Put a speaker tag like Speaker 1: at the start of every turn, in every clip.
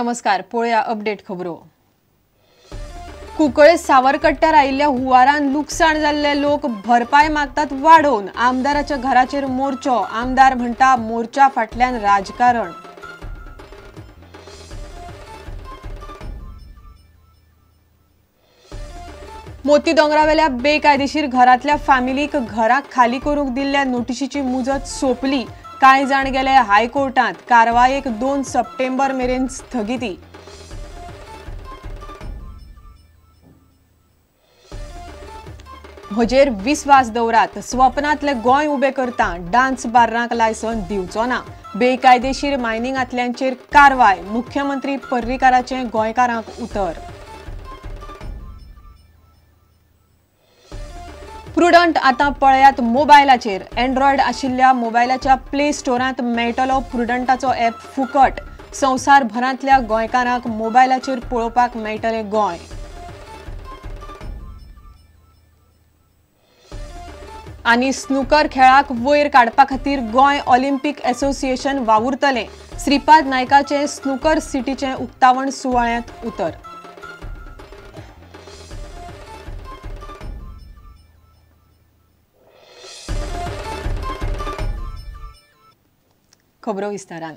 Speaker 1: नमस्कार, पळोवया अपडेट खबरो। कुंकळे सावरकट्ट्यार आयिल्ल्या हुंवारान लुकसाण जाल्ले लोक भरपाय मागतात वाडोवन। आमदाराच्या घराचेर मोर्चो, आमदार म्हणटा मोर्चा फाटल्यान राजकारण। मोती दोंगरावेल्या बेकायदेशीर घरांतल्या फॅमिलीक घरां खाली करूंक दिल्ल्या नोटिशीची मुजत सोंपली। कांय जाण गेले हायकोर्टांत, कारवायेक 2 सप्टेंबर मेरेन स्थगिती। म्हजेर विस्वास दवरात, स्वप्नांतले गोंय उबे करता, डान्स बार्रांक लायसन दिवचो ना, बेकायदेशीर मायनिंगांतल्यांचेर कारवाय, मुख्यमंत्री पर्रीकाराचें गोंयकारांक उतर। प्रुडंट आतां पळयात मोबायलाचेर, एंड्रॉयड आशिल्ल्या मोबायलाच्या प्ले स्टोरांत मेळटलो प्रुडंटाचो ॲप फुकट। संवसारभरांतल्या गोंयकारांक मोबायलाचेर पळोवपाक मेळटलें गोंय। आनी स्नूकर खेळाक वयर काडपा खातीर गोंय ऑलिम्पीक एसोसिएशन वावुरतलें, श्रीपाद नायकाचें स्नूकर सिटीचें उक्तावण सुवाळ्यांत उतर। खबरो विस्तारान।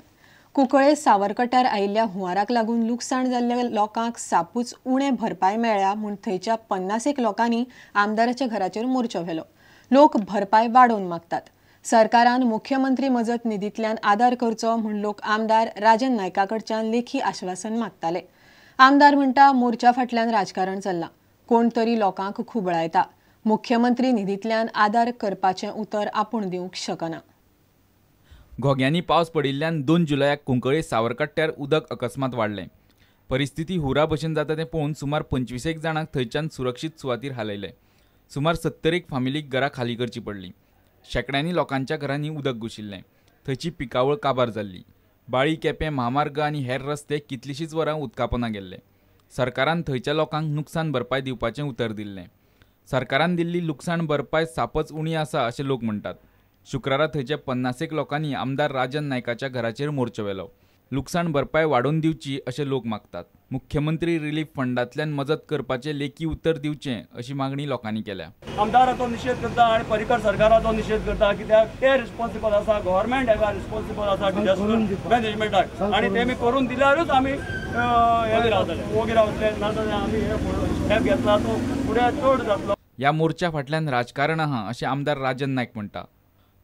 Speaker 1: कुंकळे सावरकट्यार आयिल्ल्या हुंवाराक लागून लुकसाण जाल्ल्या लोकांक सापूच उणें भरपाय मेळ्ळ्या म्हूण थंयच्या 50 लोकांनी आमदाराच्या घराचेर मोर्चो व्हेलो। लोक भरपाय वाडोवन मागतात। सरकारान मुख्यमंत्री मजत निधींतल्यान आदार करचो म्हूण लोक आमदार राजन नायका कडच्यान लेखी आश्वासन मागताले। आमदार म्हणटा मोर्चा फाटल्यान राजकारण चल्लां, कोण तरी लोकांक खुबळायता, मुख्यमंत्री निधींतल्यान आदार करपाचें उतर आपूण दिवंक शकना।
Speaker 2: घोग्यांनी पावस पडिल्ल्यान 2 जुलयाक कुंकळे सावरकट्ट्यार उदक अकस्मात वाडलें। परिस्थिती हुरा भशेन जाता तें पळोवन सुमार 25 जाणांक थंयच्यान सुरक्षीत सुवातीर हालयले। सुमार 70 फामिलीक घरां खाली करची पडली। शेंकड्यांनी लोकांच्या घरांनी उदक घुशिल्लें। थंयची पिकावळ काबार जाल्ली। बाळी केपें म्हामार्ग आनी हेर रस्ते कितलींशींच वरां उदकापोना गेल्ले। सरकारान थंयच्या लोकांक नुकसान भरपाय दिवपाचें उतर दिल्लें। सरकारान दिल्ली लुकसाण भरपाय सापच उणी आसा अशें लोक म्हणटात। शुक्रारा थंयच्या 50 लोकांनी आमदार राजन नायकाच्या घराचेर मोर्चो व्हेलो। लुकसाण भरपाय वाडोवन दिवची अशें लोक मागतात। मुख्यमंत्री रिलीफ फंडांतल्यान मजत करपाचें लेखी उतर दिवचें अशी मागणी लोकांनी केल्या।
Speaker 3: आमदाराचो निशेध करता आनी पर्रीकर सरकाराचो निशेध करता, कित्याक ते रिस्पॉन्सिबल आसा, गव्हर्मेंट हेका रिस्पॉन्सिबल आसा डिजास्टर मॅनेजमेंटाक, आनी तेमी करून दिल्यारूच आमी हे रावतले, ओगी रावतले, नाजाल्यार आमी हे स्टेप घेतला तो फुडें चड जातलो।
Speaker 2: ह्या मोर्चा फाटल्यान राजकारण आहा अशें आमदार राजन नायक म्हणटा।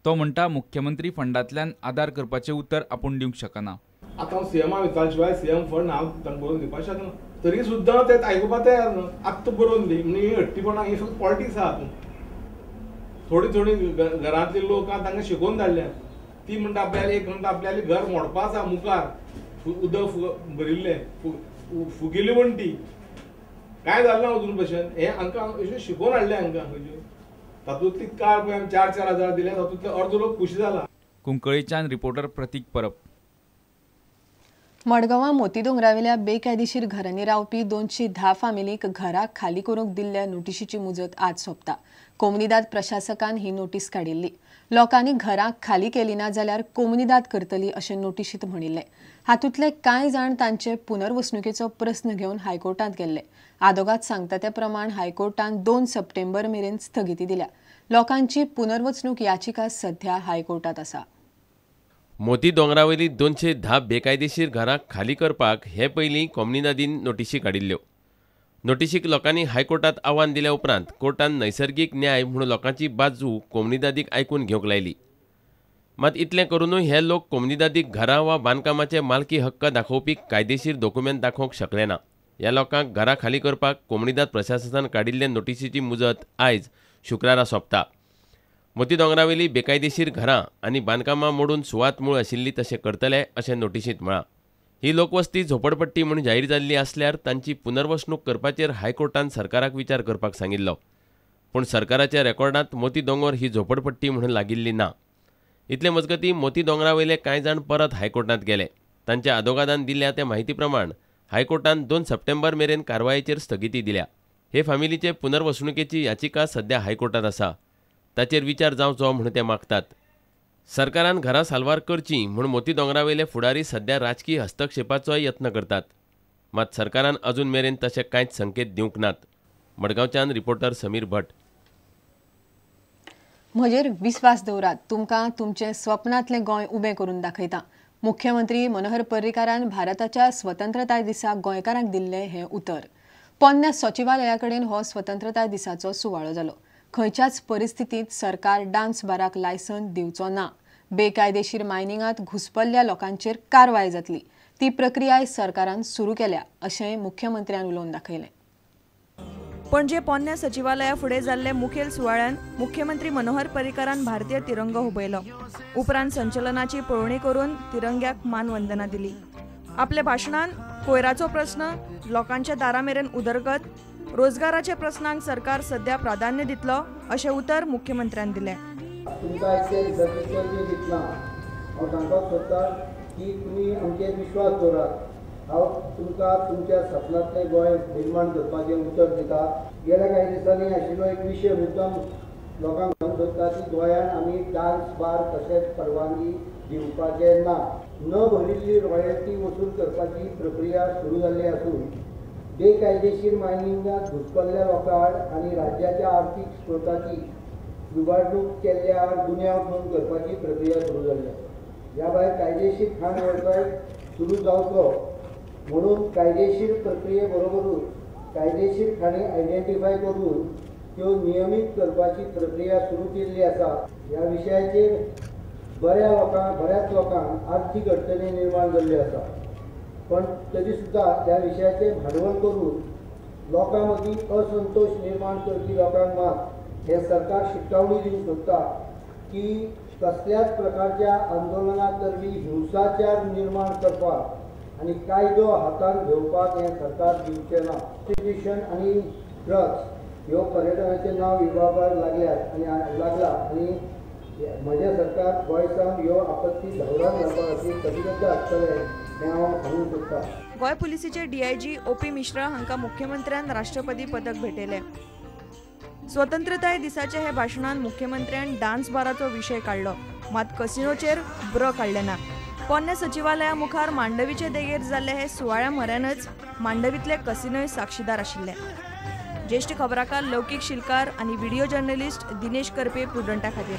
Speaker 2: तो म्हणटा मुख्यमंत्री फंडांतल्यान आदार करपाचें उतर आपूण दिवंक शकना।
Speaker 4: आतां हांव सीएमा विचारल्या शिवाय सीएम फंड हांव तांकां बरोवन दिवपाक शकना, तरी सुद्दां ते आयकुपाक तयार ना। आत्तां बरोवन दी म्हणजे ही हट्टीपणां, ही फक्त पॉलिटिक्स आहा। थोडी थोडी घरांतले लोक आहा तांकां शिकोवन धाडल्या, ती म्हणटा आपल्याले एक म्हणटा आपल्याले घर मोडपा आसा, मुखार उदक भरिल्लें फुगिल्ली वण्टी, कांय जालें ना अजून भशेन। हें हांकां अशें शिकोवन हाडलें हांकां, तातूंतली कार पळय आमी 4-4 हजार दिल्या, तातूंतले अर्दो लोक खुशी जाला।
Speaker 2: कुंकळेच्यान रिपोर्टर प्रतीक परब।
Speaker 1: मडगांवां मोती दोंगरावेल्या बेकायदेशीर घरांनी रावपी 210 फामिलीक घरां खाली करूंक दिल्ल्या नोटिशीची मुजत आज सोंपता। कोमुनिदाद प्रशासकान ही नोटीस काडिल्ली। लोकांनी घरां खाली केली ना जाल्यार कोमुनिदाद करतली अशें नोटिशींत म्हणिल्लें। हातूंतले कांय जाण तांचे पुनर्वसणुकेचो प्रस्न घेवन हायकोर्टांत गेल्ले। आदोगाद सांगता ते प्रमाण हायकोर्टान 2 सप्टेंबर मेरेन स्थगिती दिल्या। लोकांची पुनर्वसणूक याचिका सध्या हायकोर्टांत आसा।
Speaker 5: मोती दोंगरावयली 210 बेकायदेशीर घरां खाली करपाक हे पयलीं कोमुनिदादीन नोटिशी काडिल्ल्यो। नोटिशीक लोकांनी हायकोर्टांत आव्हान दिल्या उपरांत कोर्टान नैसर्गीक न्याय म्हूण लोकांची बाजू कोमुनिदादीक आयकून घेवंक लायली। मात इतलें करुनूय हे लोक कोमुनिदादीक घरां वा बांदकामाचे मालकी हक्क दाखोवपी कायदेशीर दोकुमेंत दाखोवंक शकले ना। ह्या लोकांक घरां खाली करपाक कोमुनिदाद प्रशासनान काडिल्ले नोटिशीची मुजत आयज शुक्रारा सोंपता। मोती दोंगरावेली बेकायदेशीर घरां आनी बांदकामां मोडून सुवात मूळ आशिल्ली तशें करतले अशें नोटिशींत म्हळां। ही लोकवस्ती झोपडपट्टी म्हूण जाहीर जाल्ली आसल्यार तांची पुनर्वसणूक करपाचेर हायकोर्टान सरकाराक विचार करपाक सांगिल्लो। पूण सरकाराच्या रेकॉर्डांत मोती दोंगर ही झोपडपट्टी म्हणून लागिल्ली ना। इतले मजगतीं मोती दोंगरावयले कांय जाण परत हायकोर्टांत गेले। तांच्या आदोगादान दिल्या ते म्हायती प्रमाण हायकोर्टान 2 सप्टेंबर मेरेन कारवायेचेर स्थगिती दिल्या। हे फामिलीचे पुनर्वसणुकेची याचिका सध्या हायकोर्टांत आसा, ताचेर विचार जावचो म्हूण ते मागतात। सरकारान घरां साल्वार करचीं म्हूण मोती दोंगरावेले फुडारी सध्या राजकीय हस्तक्षेपाचोय यत्न करतात. मात सरकारान अजून मेरेन तशे कांयच संकेत दिवंक नात. मडगांवच्यान रिपोर्टर समीर भट.
Speaker 1: म्हजेर विस्वास दवरात, तुमकां तुमचें स्वप्नांतलें गोंय उबें करून दाखयता. मुख्यमंत्री मनोहर पर्रीकारान भारताच्या स्वतंत्रताय दिसा गोंयकारांक दिल्लें हें उतर. पोन्न्या सचिवालया कडेन हो स्वतंत्रताय दिसाचो सुवाळो जालो. खंयच्याच परिस्थितींत सरकार डान्स बाराक लायसन दिवचो ना. बेकायदेशीर मायनिंगांत घुसपल्ल्या लोकांचेर कारवाय जातली. ती प्रक्रियाय सरकारान सुरू केल्या अशेंय मुख्यमंत्र्यान उलोवन दाखयलें.
Speaker 6: पणजे पोन्न्या सचिवालया फुडें जाल्ले मुखेल सुवाळ्यान मुख्यमंत्री मनोहर पर्रीकारान भारतीय तिरंगो हुबयलो. उपरांत संचलनाची पळोवणी करून तिरंग्याक मानवंदना दिली. आपल्या भाशणान कोयराचो प्रस्न, लोकांच्या दारा मेरेन उदरगत, रोजगाराच्या प्रस्नांक सरकार सध्या प्राधान्य दितलो अशें उतर मुख्यमंत्र्यान दिलें.
Speaker 7: तुमकां इतले दिसाची दितना हांव सांगपाक सोदता की तुमी आमचेर विश्वास दवरात. हांव तुमकां तुमच्या सपनांतलें गोंय निर्माण करपाचें उतर दिता. गेल्या कांय दिसांनी आशिल्लो एक विशय मुद्दाम लोकांक सांगूंक सोदता की गोंयांत आमी डान्स बार तशेंच परवानगी दिवपाचे ना. न भरिल्ली रॉयल्टी वसूल करपाची प्रक्रिया सुरू जाल्ली आसून बेकायदेशीर मायनिंगांत घुसपल्ल्या लोकां आड आनी राज्याच्या आर्थीक स्रोताची लुबाडणूक केल्ल्या आड गुन्यांव नोंद करपाची प्रक्रिया सुरू जाल्ली आसा. ह्या भायर कायदेशीर खाण वेवसाय सुरू जावचो म्हणून कायदेशीर प्रक्रिये बरोबरूच कायदेशीर खाणी आयडेंटिफाय करून त्यो नियमीत करपाची प्रक्रिया सुरू केल्ली आसा. ह्या विशयाचेर बऱ्याच लोकांक आर्थीक अडचणी निर्माण जाल्ल्यो आसा, पण तरी सुद्दां ह्या विशयाचें भांडवल करून लोकां मदीं असंतोश निर्माण करपी लोकांक मात हें सरकार शिटकावणी दिवंक सोदता की कसल्याच प्रकारच्या आंदोलना वरवीं हिंसाचार निर्माण करपाक आनी कायदो हातांत घेवपाक हें सरकार दिवचें ना. प्रोस्टिट्यूशन आनी ड्रग्स ह्यो पर्यटनाचें नांव विभागार लागल्यात आनी लागला आनी म्हजें सरकार गोंय सावन ह्यो आपत्ती धांवडावन घालपा खातीर कटिबद्ध आसतलें हें हांव सांगूंक सोदतां.
Speaker 6: गोंय पुलिसीचे डीआयजी ओपी मिश्रा हांकां मुख्यमंत्र्यान राष्ट्रपती पदक भेटयलें. स्वतंत्रताय दिसाच्या हे भाशणान मुख्यमंत्र्यान डान्स बाराचो विशय काडलो, मात कसिनोचेर ब्र काडलें ना. पोन्न्या सचिवालया मुखार मांडवीचे देगेर जाल्ले हे सुवाळ्या म्हऱ्यानच मांडवींतले कसिनोय साक्षीदार आशिल्ले. ज्येश्ठ खबराकार लौकीक शिलकार आनी व्हिडिओ जर्नलिस्ट दिनेश करपे प्रुडंटा खातीर.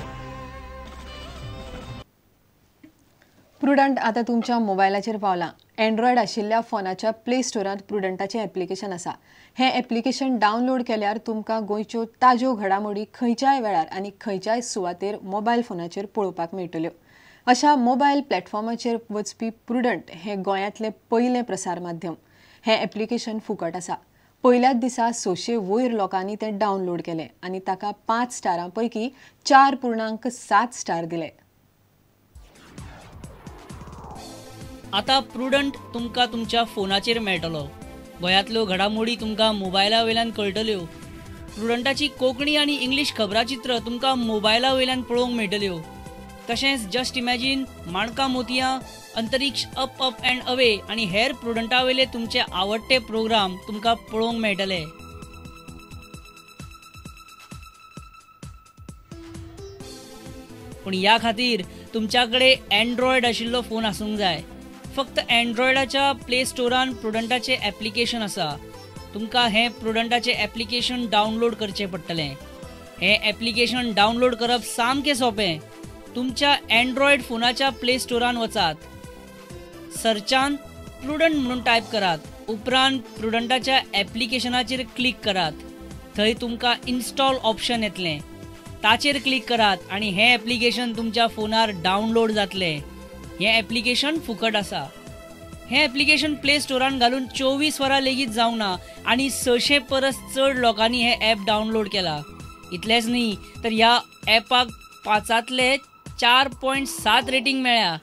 Speaker 1: प्रुडंट आतां तुमच्या मोबायलाचेर पावलां. एंड्रॉयड आशिल्ल्या फोनाच्या प्ले स्टोरांत प्रुडंटाचें एप्लिकेशन आसा. हें एप्लिकेशन डावनलोड केल्यार तुमकां गोंयच्यो ताज्यो घडामोडी खंयच्याय वेळार आनी खंयच्याय सुवातेर मोबायल फोनाचेर पळोवपाक मेळटल्यो. अशा मोबायल प्लॅटफॉर्माचेर वचपी प्रुडंट हें गोंयांतलें पयलें प्रसार माध्यम. हें एप्लिकेशन फुकट आसा. पयल्याच दिसा 600 वयर लोकांनी तें डावनलोड केलें आनी ताका 5 स्टारां पैकी 4.7 स्टार दिले.
Speaker 8: आतां प्रुडंट तुमकां तुमच्या फोनाचेर मेळटलो. गोंयांतल्यो घडामोडी तुमकां मोबायला वयल्यान कळटल्यो. प्रुडंटाची कोंकणी आनी इंग्लीश खबराचित्र तुमकां मोबायला वयल्यान पळोवंक मेळटल्यो. तशेंच जस्ट इमॅजीन, माणकां मोतयां, अंतरिक्ष, अप अप अँड अवे आनी हेर प्रुडंटा वयले तुमचे आवडटे प्रोग्राम तुमकां पळोवंक मेळटले. पूण ह्या खातीर तुमच्या कडेन एंड्रॉयड आशिल्लो फोन आसूंक जाय. फक्त एंड्रॉयडाच्या प्ले स्टोरान प्रुडंटाचें एप्लिकेशन आसा. तुमकां हें प्रुडंटाचें एप्लिकेशन डावनलोड करचें पडटलें. हें एप्लिकेशन डावनलोड करप सामकें सोंपें. तुमच्या एंड्रॉयड फोनाच्या प्ले स्टोरान वचात, सर्चान प्रुडंट म्हणून टायप करात, उपरांत प्रुडंटाच्या एप्लिकेशनाचेर क्लिक करात. थंय तुमकां इन्स्टॉल ऑप्शन येतलें, ताचेर क्लिक करात आनी हें एप्लिकेशन तुमच्या फोनार डावनलोड जातलें. हें एप्लिकेशन फुकट आसा. हें एप्लिकेशन प्ले स्टोरान घालून 24 वरां लेगीत जावंक ना आनी 600 परस चड लोकांनी हें ॲप डावनलोड केलां. इतलेंच न्ही तर ह्या ॲपाक 5 4.7 रेटींग मेळ्ळ्या.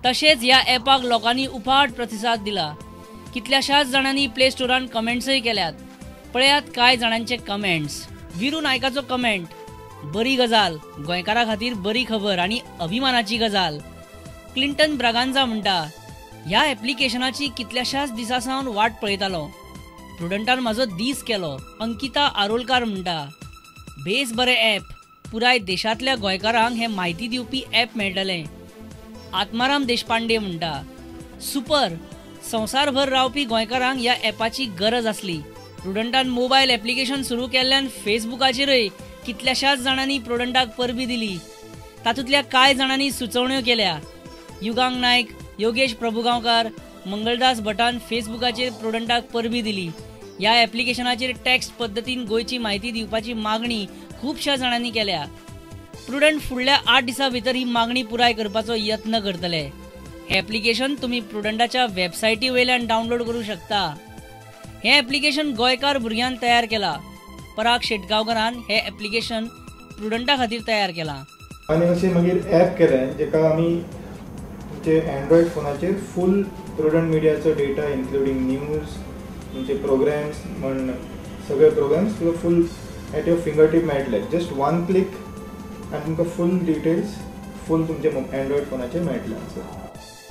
Speaker 8: तशेंच ह्या ॲपाक लोकांनी उपाट प्रतिसाद दिला. कितल्याशाच जाणांनी प्ले स्टोरान कमेंट्सय केल्यात. पळयात कांय जाणांचे कमेंट्स. विरू नायकाचो कमेंट, बरी गजाल, गोंयकारां खातीर बरी खबर आनी अभिमानाची गजाल. क्लिंटन ब्रागांजा म्हणटा, ह्या एप्लिकेशनाची कितल्याशाच दिसां सावन वाट पळयतालो, प्रुडंटान म्हाजो दीस केलो. अंकिता आरोलकार म्हणटा, बेस बरें ॲप, पुराय देशांतल्या गोंयकारांक हें म्हायती दिवपी ॲप मेळटलें. आत्माराम देशपांडे म्हणटा, सुपर, संवसारभर रावपी गोंयकारांक ह्या ॲपाची गरज आसली. प्रुडंटान मोबायल एप्लिकेशन सुरू केल्ल्यान फेसबुकाचेरय कितल्याशाच जाणांनी प्रुडंटाक परबी दिली. तातूंतल्या कांय जाणांनी सुचोवण्यो केल्या. युगांक नायक, योगेश प्रभुगांवकार, मंगलदास भटान फेसबुकाचेर प्रुडंटाक परबी दिली. ह्या एप्लिकेशनाचेर टॅक्स्ट पद्दतीन गोंयची म्हायती दिवपाची मागणी खुबश्या जाणांनी केल्या. प्रुडंट फुडल्या 8 दिसां भितर ही मागणी पुराय करपाचो यत्न करतले. हें एप्लिकेशन तुमी प्रुडंटाच्या वेबसायटी वयल्यान डावनलोड करूं शकता. हें एप्लिकेशन गोंयकार भुरग्यान तयार केलां. पराग शेटगांवकारान हें एप्लिकेशन प्रुडंटा खातीर तयार केलां.
Speaker 9: आनी अशें मागीर ॲप केलें जेका आमी तुमचे एन्ड्रॉयड फोनाचेर फूल प्रुडंट मिडियाचो डेटा इन्क्लुडींग न्यूज, तुमचे प्रोग्राम्स म्हण सगळे प्रोग्राम्स तुका फूल एट your fingertip मेळटले. जस्ट वन क्लिक आनी तुमकां फूल डिटेल्स फूल तुमचे एन्ड्रॉयड फोनाचेर मेळटले.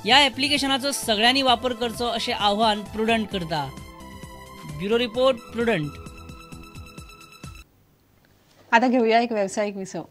Speaker 8: ह्या एप्लिकेशनाचो सगळ्यांनी वापर करचो अशें आव्हान प्रुडंट करता. Bureau report, Prudent.
Speaker 1: आता घेऊया एक व्यावसायिक विसव.